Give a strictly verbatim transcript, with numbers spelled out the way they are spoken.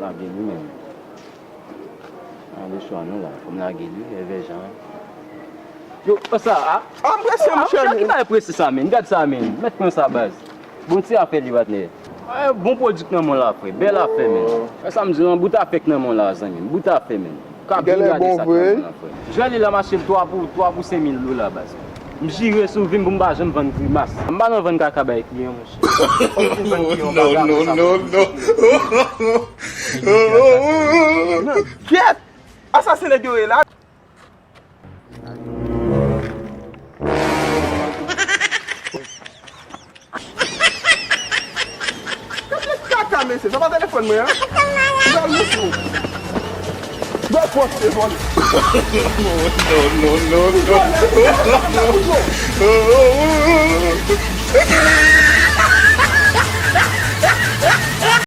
Lage li menm. An de swa nou la, fò m lage li, Èvè Jan. Yo, sa a? Ah, m prese, monchè. Ki bagay prese sa, men? Gad sa, men. Mèt pran sa, baz. Bon ti afè li, patnè. Eh, bon pwodui k nan men w la, frè. Bèl afè, men. Sa m di, yon bout afè k nan men w la, zanmi m. Bout afè, men. Ka byen gade sa k nan men w la, frè. Jwèt li la mache twa pou, twa pou senk mil dola, baz. M jire sou vi m pou m pa janm vann grimas. M pa nan vann kaka bay kliyan, monchè. Ou fin vann kliyan yon bagay, apre sa, non, non, non. Kyèt! Asasen nèg yo ye la. Gade kaka, mesye, sa pa telefòn mwen an. M pral montre w. Gade pòs telefòn. Non, non, non, non.